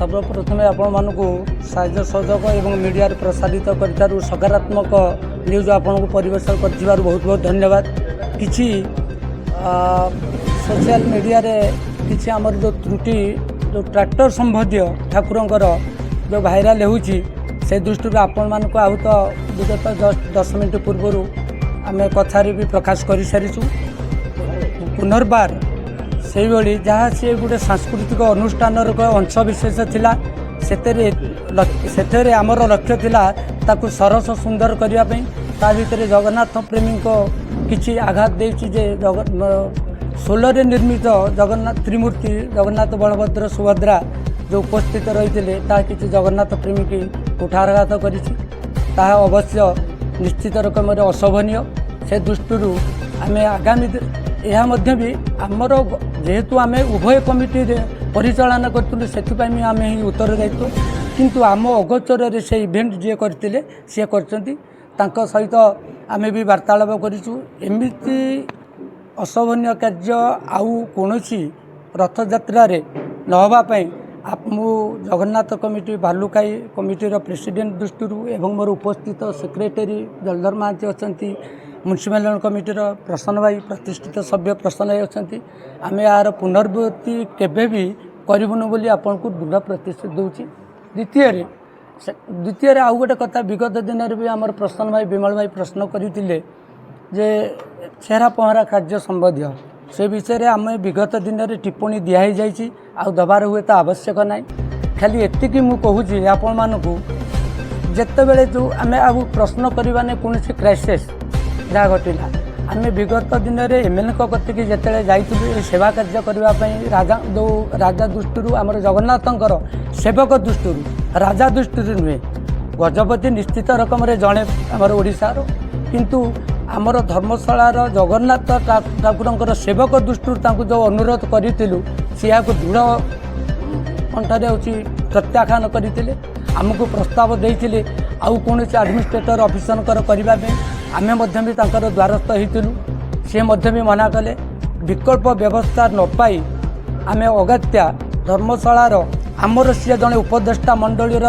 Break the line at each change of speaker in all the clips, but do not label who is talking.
ସର୍ବପ୍ରଥମେ ଆପଣମାନଙ୍କୁ ସାହାଯ୍ୟ ସହଯୋଗ ଏବଂ ମିଡ଼ିଆରେ ପ୍ରସାରିତ କରିଥିବାରୁ, ସକାରାତ୍ମକ ନ୍ୟୁଜ୍ ଆପଣଙ୍କୁ ପରିବେଷଣ କରିଥିବାରୁ ବହୁତ ବହୁତ ଧନ୍ୟବାଦ। କିଛି ସୋସିଆଲ ମିଡ଼ିଆରେ କିଛି ଆମର ଯେଉଁ ତ୍ରୁଟି, ଯେଉଁ ଟ୍ରାକ୍ଟର ସମ୍ବନ୍ଧୀୟ ଠାକୁରଙ୍କର ଯେଉଁ ଭାଇରାଲ ହେଉଛି, ସେ ଦୃଷ୍ଟିରୁ ଆପଣମାନଙ୍କୁ ଆଉ ତ ବିଗତ ଜଷ୍ଟ 10 ମିନିଟ୍ ପୂର୍ବରୁ ଆମେ କଥାରେ ବି ପ୍ରକାଶ କରିସାରିଛୁ। ପୁନର୍ବାର ସେଇଭଳି ଯାହା ସିଏ ଗୋଟେ ସାଂସ୍କୃତିକ ଅନୁଷ୍ଠାନର ଏକ ଅଂଶ ବିଶେଷ ଥିଲା, ସେଥିରେ ଆମର ଲକ୍ଷ୍ୟ ଥିଲା ତାକୁ ସରସ ସୁନ୍ଦର କରିବା ପାଇଁ। ତା ଭିତରେ ଜଗନ୍ନାଥ ପ୍ରେମୀଙ୍କ କିଛି ଆଘାତ ଦେଇଛି ଯେ ସୋଲରେ ନିର୍ମିତ ଜଗନ୍ନାଥ ତ୍ରିମୂର୍ତ୍ତି, ଜଗନ୍ନାଥ, ବଳଭଦ୍ର, ସୁଭଦ୍ରା ଯେଉଁ ଉପସ୍ଥିତ ରହିଥିଲେ, ତାହା କିଛି ଜଗନ୍ନାଥ ପ୍ରେମୀକି କୁଠାରଘାତ କରିଛି। ତାହା ଅବଶ୍ୟ ନିଶ୍ଚିତ ରକମରେ ଅଶୋଭନୀୟ। ସେ ଦୃଷ୍ଟିରୁ ଆମେ ଆଗାମୀ ଏହା ମଧ୍ୟ ବି ଆମର ଯେହେତୁ ଆମେ ଉଭୟ କମିଟିରେ ପରିଚାଳନା କରିଥିଲୁ, ସେଥିପାଇଁ ବି ଆମେ ହିଁ ଉତ୍ତରଦାୟିତ୍ୱ। କିନ୍ତୁ ଆମ ଅଗୋଚରରେ ସେ ଇଭେଣ୍ଟ ଯିଏ କରିଥିଲେ, ସିଏ କରିଛନ୍ତି। ତାଙ୍କ ସହିତ ଆମେ ବି ବାର୍ତ୍ତାଳାପ କରିଛୁ। ଏମିତି ଅଶୋଭନୀୟ କାର୍ଯ୍ୟ ଆଉ କୌଣସି ରଥଯାତ୍ରାରେ ନ ହେବା ପାଇଁ ମୁଁ ଜଗନ୍ନାଥ କମିଟି, ଭାଲୁକାଇ କମିଟିର ପ୍ରେସିଡେଣ୍ଟ ଦୃଷ୍ଟିରୁ ଏବଂ ମୋର ଉପସ୍ଥିତ ସେକ୍ରେଟାରୀ ଜଳଧର ମହାନ୍ତି ଅଛନ୍ତି, ମ୍ୟୁନିସିପାଲ କମିଟିର ପ୍ରସନ୍ନ ଭାଇ, ପ୍ରତିଷ୍ଠିତ ସଭ୍ୟ ପ୍ରସନ୍ନ ଭାଇ ଅଛନ୍ତି, ଆମେ ଏହାର ପୁନରାବୃତ୍ତି କେବେ ବି କରିବୁନୁ ବୋଲି ଆପଣଙ୍କୁ ଦୃଢ଼ ପ୍ରତିଶ୍ରୁତି ଦେଉଛି। ଦ୍ୱିତୀୟରେ ଆଉ ଗୋଟେ କଥା, ବିଗତ ଦିନରେ ବି ଆମର ପ୍ରସନ୍ନ ଭାଇ, ବିମଳ ଭାଇ ପ୍ରଶ୍ନ କରିଥିଲେ ଯେ ଛେରା ପହଁରା କାର୍ଯ୍ୟ ସମ୍ବନ୍ଧୀୟ। ସେ ବିଷୟରେ ଆମେ ବିଗତ ଦିନରେ ଟିପ୍ପଣୀ ଦିଆହେଇଯାଇଛି, ଆଉ ଦେବାର ହୁଏତ ଆବଶ୍ୟକ ନାହିଁ। ଖାଲି ଏତିକି ମୁଁ କହୁଛି ଆପଣମାନଙ୍କୁ, ଯେତେବେଳେ ଯେଉଁ ଆମେ ଆଉ ପ୍ରଶ୍ନ କରିବାନି କୌଣସି କ୍ରାଇସିସ୍ ଯାହା ଘଟିଲା। ଆମେ ବିଗତ ଦିନରେ ଏମ୍ଏଲ୍ଏଙ୍କ କତିକି ଯେତେବେଳେ ଯାଇଥିଲୁ ଏ ସେବା କାର୍ଯ୍ୟ କରିବା ପାଇଁ, ରାଜା ଯେଉଁ ରାଜା ଦୃଷ୍ଟିରୁ, ଆମର ଜଗନ୍ନାଥଙ୍କର ସେବକ ଦୃଷ୍ଟିରୁ, ରାଜା ଦୃଷ୍ଟିରୁ ନୁହେଁ। ଗଜପତି ନିଶ୍ଚିତ ରକମରେ ଜଣେ ଆମର ଓଡ଼ିଶାର, କିନ୍ତୁ ଆମର ଧର୍ମଶାଳାର ଜଗନ୍ନାଥ ଠାକୁରଙ୍କର ସେବକ ଦୃଷ୍ଟିରୁ ତାଙ୍କୁ ଯେଉଁ ଅନୁରୋଧ କରିଥିଲୁ, ସେ ଏହାକୁ ଦୃଢ଼ କଣ୍ଠରେ ହେଉଛି ପ୍ରତ୍ୟାଖ୍ୟାନ କରିଥିଲେ। ଆମକୁ ପ୍ରସ୍ତାବ ଦେଇଥିଲେ ଆଉ କୌଣସି ଆଡ଼ମିନିଷ୍ଟ୍ରେଟର ଅଫିସରଙ୍କର କରିବା ପାଇଁ। ଆମେ ମଧ୍ୟ ବି ତାଙ୍କର ଦ୍ୱାରସ୍ଥ ହେଇଥିଲୁ, ସିଏ ମଧ୍ୟ ବି ମନା କଲେ। ବିକଳ୍ପ ବ୍ୟବସ୍ଥା ନ ପାଇ ଆମେ ଅଗତ୍ୟା ଧର୍ମଶାଳାର ଆମର ସିଏ ଜଣେ ଉପଦେଷ୍ଟା ମଣ୍ଡଳୀର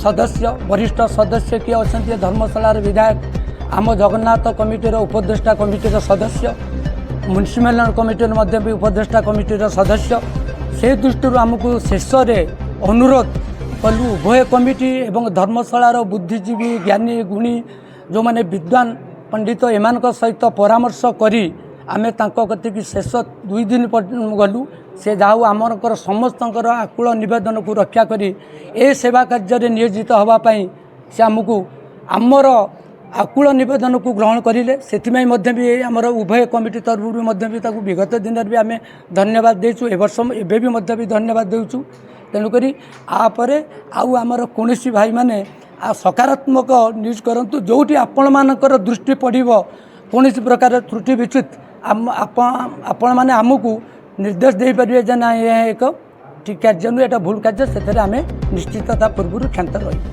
ସଦସ୍ୟ, ବରିଷ୍ଠ ସଦସ୍ୟ କିଏ ଅଛନ୍ତି, ଧର୍ମଶାଳାର ବିଧାୟକ, ଆମ ଜଗନ୍ନାଥ କମିଟିର ଉପଦେଷ୍ଟା କମିଟିର ସଦସ୍ୟ, ମ୍ୟୁନିସିପାଲ କମିଟିର ମଧ୍ୟ ବି ଉପଦେଷ୍ଟା କମିଟିର ସଦସ୍ୟ। ସେ ଦୃଷ୍ଟିରୁ ଆମକୁ ଶେଷରେ ଅନୁରୋଧ କଲୁ ଉଭୟ କମିଟି ଏବଂ ଧର୍ମଶାଳାର ବୁଦ୍ଧିଜୀବୀ, ଜ୍ଞାନୀ ଗୁଣୀ, ଯେଉଁମାନେ ବିଦ୍ୱାନ ପଣ୍ଡିତ, ଏମାନଙ୍କ ସହିତ ପରାମର୍ଶ କରି ଆମେ ତାଙ୍କ କତିକି ଶେଷ 2 ଦିନ ଗଲୁ। ସେ ଯାହା ହଉ ଆମଙ୍କର ସମସ୍ତଙ୍କର ଆକୁଳ ନିବେଦନକୁ ରକ୍ଷା କରି ଏ ସେବା କାର୍ଯ୍ୟରେ ନିୟୋଜିତ ହେବା ପାଇଁ ସେ ଆମକୁ ଆମର ଆକୁଳ ନିବେଦନକୁ ଗ୍ରହଣ କରିଲେ। ସେଥିପାଇଁ ମଧ୍ୟ ବି ଆମର ଉଭୟ କମିଟି ତରଫରୁ ମଧ୍ୟ ବି ତାକୁ ବିଗତ ଦିନରେ ବି ଆମେ ଧନ୍ୟବାଦ ଦେଇଛୁ, ଏ ବର୍ଷ ଏବେ ବି ମଧ୍ୟ ବି ଧନ୍ୟବାଦ ଦେଉଛୁ। ତେଣୁକରି ଆ ପରେ ଆଉ ଆମର କୌଣସି ଭାଇମାନେ ଆଉ ସକାରାତ୍ମକ ନ୍ୟୁଜ୍ କରନ୍ତୁ। ଯେଉଁଠି ଆପଣମାନଙ୍କର ଦୃଷ୍ଟି ପଡ଼ିବ କୌଣସି ପ୍ରକାର ତ୍ରୁଟି ବିଚ୍ୟୁତ, ଆମ ଆପଣ ଆପଣମାନେ ଆମକୁ ନିର୍ଦ୍ଦେଶ ଦେଇପାରିବେ ଯେ ନା, ଏହା ଏକ ଠିକ୍ କାର୍ଯ୍ୟ ନୁହେଁ, ଏଇଟା ଭୁଲ କାର୍ଯ୍ୟ। ସେଥିରେ ଆମେ ନିଶ୍ଚିତ ତା ପୂର୍ବରୁ କ୍ଷାନ୍ତ ରହିବୁ।